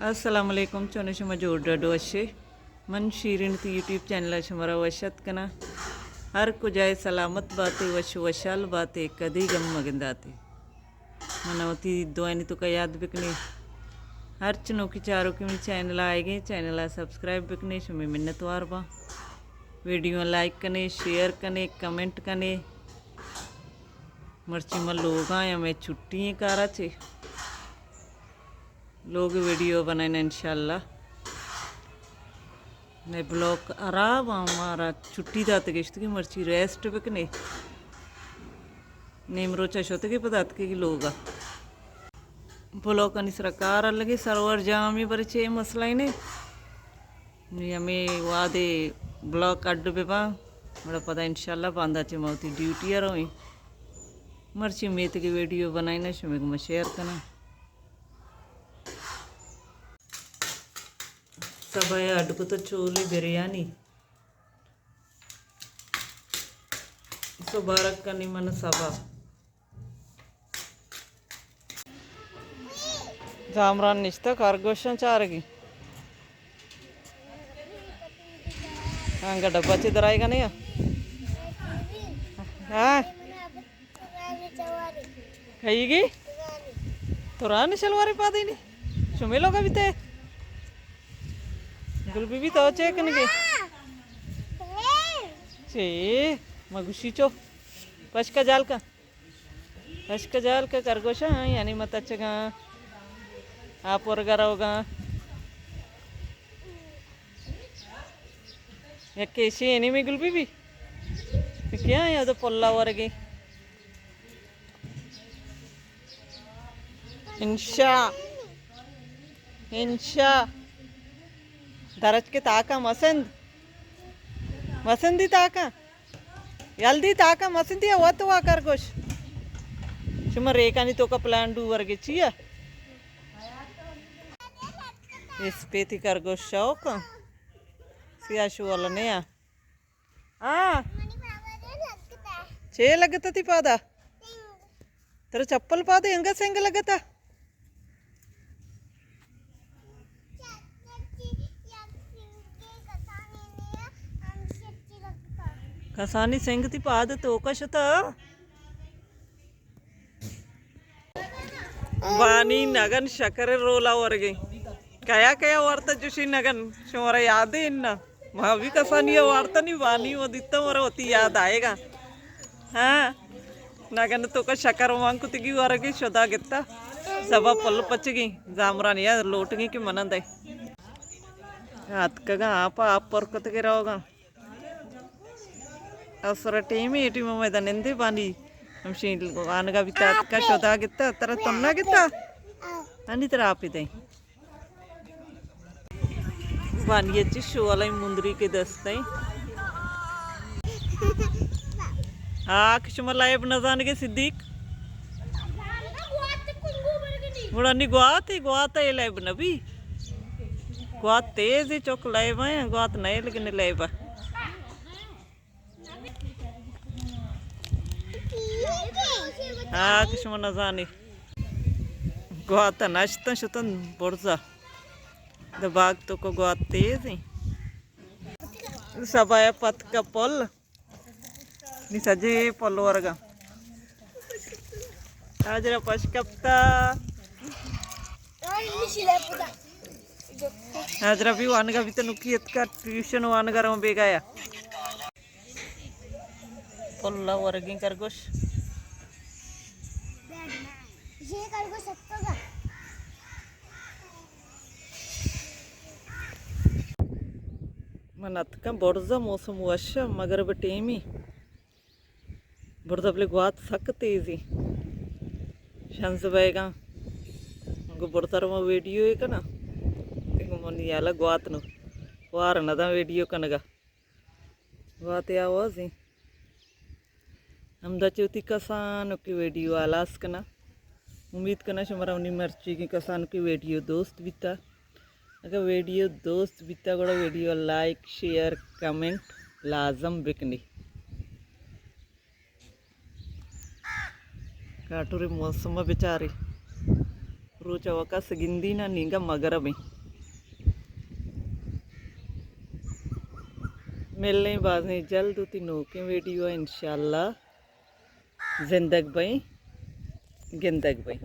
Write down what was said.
السلام علیکم، چون شما؟ جوڑ ڈڈ وشے؟ من شیرین تی یوٹیوب چینل ءَ شمارا وش ات کناں۔ ہر کجائے سلامت باتے، وش وشال باتے، کدی گم مگنداتے۔ من وتی دعائنی توکا یاد بکنے۔ ہرچ نوکی چاروکی منی چینل ءَ آئیگے، چینل ءَ سبسکرائب بکنے، شمے منتوار باں۔ ویڈیو لائک کنے، شیئر کنے، کمنٹ کنے۔ مرچی من لوگاں یا میں چھٹی ہیں کارا چے۔ لوگ ویڈیو بنائیں انشاءاللہ۔ میں بلاک خراب آں، مارا چھٹی دات گشت کہ مرچی ریسٹ بکنے۔ نیم روچا شت کہ پدا اتکے کہ لوگا۔ بلاکانی سرا کار لگے، سرور جامی برے چے مسئلہ ہی نہیں۔ نی ہمے وادے بلاک اڈ بباں، گڑا پدا انشاءاللہ باندا چہ ما وتی ڈیوٹی ءَ رویں۔ مرچی میتگے ویڈیو بنائیناں، شمے گوما شیئر کناں۔ سبا ءَ اڈ کتہ چولے بریانی۔ سبارگ کنی من سبا۔ زامران نشتہ خرگوشاں چارگی۔ انگا ڈبہ چے درائیگا نیا؟ ہاں۔ کئیگی؟ تران شلوارے پادینی؟ شمے لوگا بیتے؟ گل بی بی تو چے کنگے؟ چے؟ مگوشی چو۔ پشکا جال کا۔ اشک جال کہ خرگوشاں، یعنی مت اچگاں، آپ ورگا روگاں۔ یک ایشی اینی میں گل بی بی۔ کیا ہے ادو پلا ورگے؟ انشا۔ انشا۔ درج کے تاکا مسند۔ مسندی تاکا۔ یل دی تاکا مسندی ءَ وت وا خرگوش۔ شما ریکانی توکا پلانڈو ورگے چیا؟ اسپیتی خرگوش شوق۔ سیاہ شوال نیا۔ ہاں۔ چے لگتا تی پادا؟ ترا چپل پادے انگا سنگ لگتا؟ کسانی سنگ تی پاد توکا شتا۔ بانی نگن شکر رولا ورگے۔ کیا کیا وارتا جوشی نگن؟ شمارا یاد ہے انا؟ ما بھی کسانی وارتا نی، بانی و دیتا مارا وتی یاد آئے گا۔ ہاں۔ نگن توکا شکر مان کتگی ورگی شدا گتا۔ سبا پل پچگی۔ زامرانی یا لوٹگی کہ منن دے۔ آتکگا آپ، آپ پر کتگی روگا۔ اسر ٹیمی، ٹیم میں دا نندے بانی۔ ہمشی وانگا بیتا، آتکا شدا گتا، ترا تنا گتا۔ انی ترا آپی دے۔ بانی اچی شوالائی مندری کے دستیں۔ ہاں، کہ شما لائب نہ زانگے صدیق؟ گڑا نی گوات، گوات اے لائب نہ بی۔ گوات تیز ہے، چوک لائب ہے، گوات نئے لیکن لائب ہے۔ ہاں، کہ شما نزانی۔ گوات نشتن شتن برزا۔ دباگ تو کو گوات تیز ہیں۔ سبایا پتکا پل۔ نی سجے پل ورگا۔ آجرا پش کپتا۔ آجرا بھی وانگا بھی تو نکی اتکا ٹیوشن وانگا رو بیگایا۔ پل ورگیں خرگوش۔ من اتکاں برزا، موسم وش ء، مغرب ٹیمی۔ برزا بلے گوات سک تیزی۔ شنز بیگاں۔ گو برزا رو ما ویڈیو ء کناں۔ تے گو منی حالا گوات نو وار نہ داں ویڈیو کنگا۔ گوات ء آوازیں۔ ہمدا چہ وتی کسانکیں ویڈیو ہلاس کناں۔ امید کناں شمارا منی مرچیگیں کسانکیں ویڈیو دوست بیتا۔ اگاں ویڈیو دوست بیتا گڑا ویڈیو لائک، شیئر، کمنٹ لازم بکنی۔ کاٹورے موسم بچاری۔ روچ ءَ وَ کس گندی نہ، نینگا مغرب ایں۔ ملیں بازیں جلد وتی نوکیں ویڈیو ءَ انشاءاللہ۔ زندگ بئیں، گندگ بئیں۔